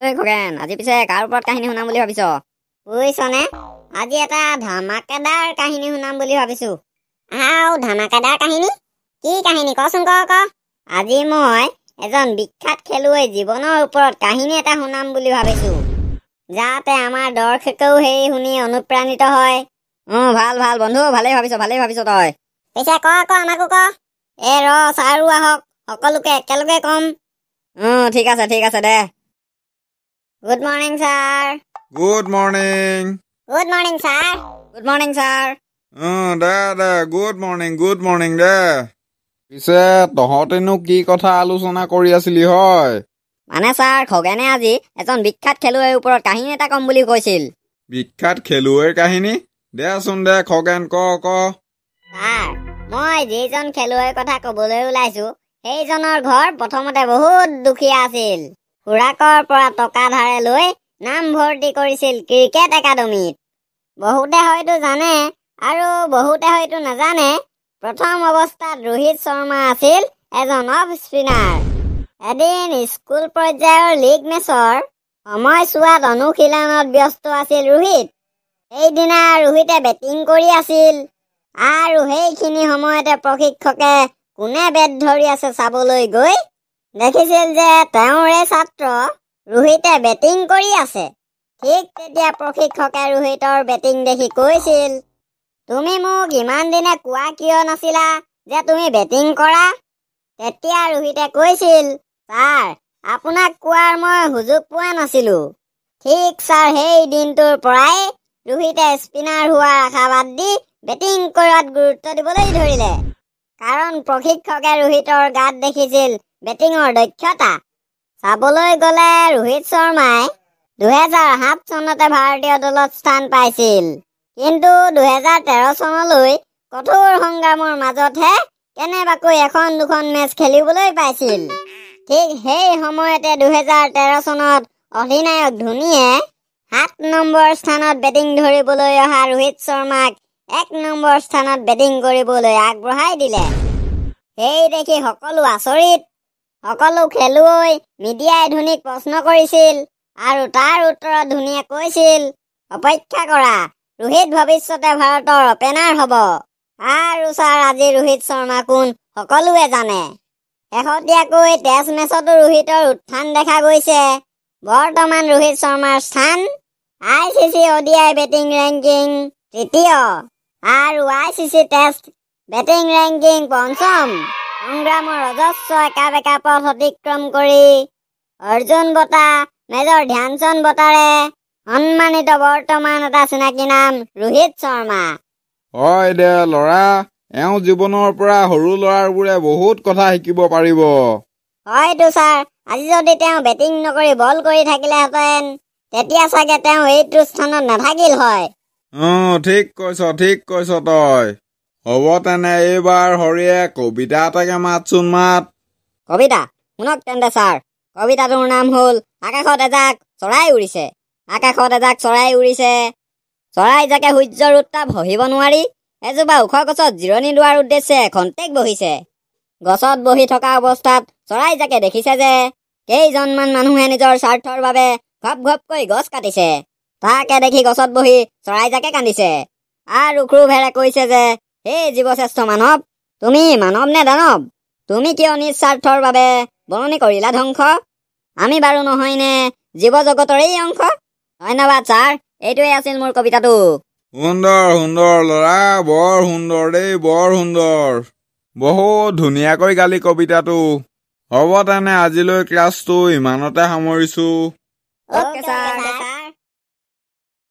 ঐ খগেন, আজি পিছে কাৰ ওপৰত কাহিনী শুনাম বুলি ভাবিছ? বুজিছনে, আজি এটা ধামাকেদাৰ কাহিনী শুনাম বুলি ভাবিছো। আও, ধামাকেদাৰ কাহিনী? কি কাহিনী কচোন, ক ক। আজি মই এজন বিখ্যাত খেলুৱৈ জীৱনৰ ওপৰত কাহিনী এটা শুনাম বুলি ভাবিছো, যাতে আমাৰ দৰ্শকেও সেই শুনি অনুপ্ৰাণিত হয়। ভাল ভাল বন্ধু, ভালেই ভাবিছ, ভালেই ভাবিছ তই। পিছে ক ক, আমাকো ক। এ ৰ, ছাৰো আহক, সকলোকে একেলগে কম। ঠিক আছে, ঠিক আছে দে। Good morning sir. Good morning. Good morning sir. Good morning sir. দে দে, গুড মৰ্ণিং, গুড মৰ্ণিং দে। পিছে তহঁতেনো কি কথা আলোচনা কৰি আছিলি হয়? মানে ছাৰ, খগেনে আজি এজন বিখ্যাত খেলুৱৈৰ ওপৰত কাহিনী এটা ক'ম বুলি কৈছিল। বিখ্যাত খেলুৱৈৰ কাহিনী? দেচোন দে খগেন, ক ক। ছাৰ, মই যিজন খেলুৱৈৰ কথা ক'বলৈ ওলাইছো সেইজনৰ ঘৰ প্ৰথমতে বহুত দুখীয়া আছিল। খুৰাকৰ পৰা টকা ধাৰে লৈ নাম ভৰ্তি কৰিছিল ক্ৰিকেট একাডেমীত। বহুতে হয়তো জানে আৰু বহুতে হয়তো নাজানে, প্ৰথম অৱস্থাত ৰোহিত শৰ্মা আছিল এজন অফ স্পিনাৰ। এদিন স্কুল পৰ্যায়ৰ লীগ মেচৰ সময়ছোৱাত অনুশীলনত ব্যস্ত আছিল ৰোহিত। সেইদিনা ৰোহিতে বেটিং কৰি আছিল আৰু সেইখিনি সময়তে প্ৰশিক্ষকে কোনে বেট ধৰি আছে চাবলৈ গৈ দেখিছিল যে তেওঁৰে ছাত্ৰ ৰোহিতে বেটিং কৰি আছে। ঠিক তেতিয়া প্ৰশিক্ষকে ৰোহিতৰ বেটিং দেখি কৈছিল, তুমি মোক ইমান দিনে কোৱা কিয় নাছিলা যে তুমি বেটিং কৰা? তেতিয়া ৰোহিতে কৈছিল, ছাৰ, আপোনাক কোৱাৰ মই সুযোগ পোৱা নাছিলো। ঠিক ছাৰ, সেই দিনটোৰ পৰাই ৰোহিতে স্পিনাৰ হোৱাৰ আশা বাদ দি বেটিং কৰাত গুৰুত্ব দিবলৈ ধৰিলে। কাৰণ প্ৰশিক্ষকে ৰোহিতৰ গাত দেখিছিল বেটিঙৰ দক্ষতা। চাবলৈ গ'লে ৰোহিত শৰ্মাই 2007 চনতে ভাৰতীয় দলত স্থান পাইছিল, কিন্তু 2013 চনলৈ কঠোৰ সংগ্ৰামৰ মাজতহে কেনেবাকৈ এখন দুখন মেচ খেলিবলৈ পাইছিল। ঠিক সেই সময়তে 2013 চনত অধিনায়ক ধোনীয়ে 7 নম্বৰ স্থানত বেটিং ধৰিবলৈ অহা ৰোহিত শৰ্মাক 1 নম্বৰ স্থানত বেটিং কৰিবলৈ আগবঢ়াই দিলে। সেই দেখি সকলো আচৰিত। সকলো খেলুৱৈ, মিডিয়াই ধোনীক প্ৰশ্ন কৰিছিল আৰু তাৰ উত্তৰত ধোনীয়ে কৈছিল, অপেক্ষা কৰা, ৰোহিত ভৱিষ্যতে ভাৰতৰ অপেনাৰ হ'ব। আৰু ছাৰ, আজি ৰোহিত শৰ্মা কোন সকলোৱে জানে। শেহতীয়াকৈ টেষ্ট মেচতো ৰোহিতৰ উত্থান দেখা গৈছে। বৰ্তমান ৰোহিত শৰ্মাৰ স্থান ICC ODI batting ranking তৃতীয় আৰু ICC test batting ranking পঞ্চম। সংগ্ৰামৰ অজস্ৰ একা বেকা পথ অতিক্ৰম কৰি অৰ্জুন বঁটা, মেজৰ ধ্যানচন্দ বঁটাৰে সন্মানিত বৰ্তমান এটা চিনাকি নাম ৰোহিত শৰ্মা। হয় দে ল'ৰা, এওঁ জীৱনৰ পৰা সৰু ল'ৰাবোৰে বহুত কথা শিকিব পাৰিব। হয়তো ছাৰ, আজি যদি তেওঁ বেটিং নকৰি বল কৰি থাকিলেহেঁতেন তেতিয়া চাগে তেওঁ এইটো স্থানত নাথাকিল হয়। ঠিক কৈছ, ঠিক কৈছ তই। হ'ব তেনে, এইবাৰ হৰিয়ে কবিতা এটাকে মাতচোন মাত। কবিতা শুনক তেন্তে ছাৰ। কবিতাটোৰ নাম হ'ল আকাশত এজাক চৰাই উৰিছে। আকাশত এজাক চৰাই উৰিছে, চৰাইজাকে সূৰ্যৰ উত্তাপ সহিব নোৱাৰি এজোপা ওখ গছত জিৰণি লোৱাৰ উদ্দেশ্যে খন্তেক বহিছে। গছত বহি থকা অৱস্থাত চৰাইজাকে দেখিছে যে কেইজনমান মানুহে নিজৰ স্বাৰ্থৰ বাবে ঘপ ঘপকৈ গছ কাটিছে। তাকে দেখি গছত বহি চৰাইজাকে কান্দিছে আৰু ক্ৰোভেৰে কৈছে যে, হে জীৱশ্ৰেষ্ঠ মানৱ, তুমি মানৱ নে দানৱ? তুমি কিয় নিজ স্বাৰ্থৰ বাবে বননি কৰিলা ধ্বংস? আমি বাৰু নহয়নে জীৱ জগতৰেই অংশ? ধন্যবাদ ছাৰ, এইটোৱেই আছিল মোৰ কবিতাটো। সুন্দৰ সুন্দৰ ল'ৰা, বৰ সুন্দৰ দেই, বৰ সুন্দৰ। বহুত ধুনীয়াকৈ গালি কবিতাটো। হ'ব তেনে, আজিলৈ ক্লাছটো ইমানতে সামৰিছো। Okay sir.